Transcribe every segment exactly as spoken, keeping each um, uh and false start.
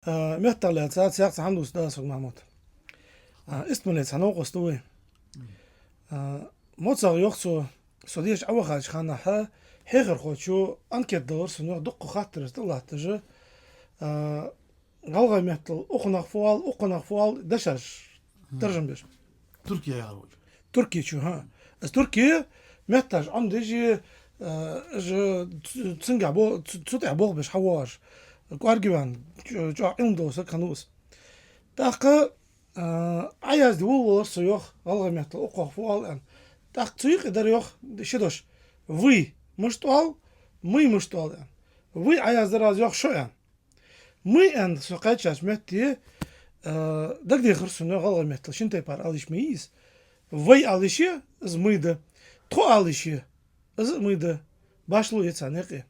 А, меттах лаьца цхьацца хӀама дувц аз хьога, Махьмуд. А, иштта ма лаьца, хьа новкъост ва вай. А, моцагӀа йоах цо, со дешаш Ӏовахача хана хьехархочо анкета далар сона, йоах, дукха хаттараш тӀа латташ, а, гӀалгӀай меттала укханах фу оал, укханах фу оал, дешаш, таржам беш. Турке яхар вуч? Турке чу, хӀа. Аз Турке метташ Ӏомадеш, а, жа ц-, цунгахь бо-, цу, цу тӀа болх беш хьавоагӀаш. КӀоарга ваьнна, чӀо-, чӀоагӀа Ӏилма дола саг хиннав из. ТӀаккха, а, Ӏоязде волавелар со, йоах, гӀалгӀай меттала укхох фу оал аьнна. ТӀаккха цу юкъе дар, йоах, ши дош. Вуй мишта оал, муй мишта оал аьнна. Вуй Ӏояздаьр аз, йоах, шо аьнна. Муй аьнна со кхаьчача метте, а, дагадехар сона, йоах, гӀалгӀай меттала шин тайпара ала йиш ма йий из. Вай ала йиш я, из муй да. Тхо ала йиш я, из а муй да. Башхало я царна юкъе.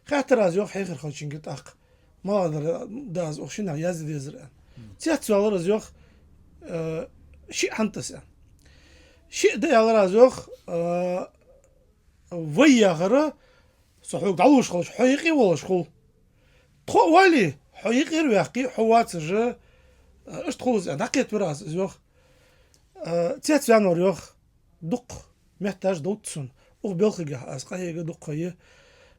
Хаьттар аз, йоах, хьехархочунга тӀаккха, малагӀа дар да аз укх шиннех язде дезар аьнна. Цецваьлар из, йоах, а, шиъ хӀанз аз аьнна. Шиъ да, аьлар аз, йоах, а, вай яхар, со хьога дӀалуш хилча, хьо юкъе волаш хул. Тхо а вале, хьо юкъера ваьккхе, хьо воацаш, а, иштта хул из аьнна, дӀакхетавир аз из, йоах. А, цецваьннавар, йоах, дукха метташ довз сона. Укх балхагахь аз къахьега дукха ха я,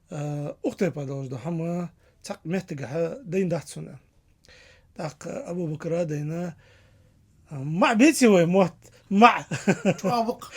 а, укх тайпара долаш дола хӀама цхьаккха меттагахь дайнадац сона. ТӀаккха Абу-Бакара дайна, а, маӀа беций вай мотт? МаӀа. ЧӀоагӀа ба-кх.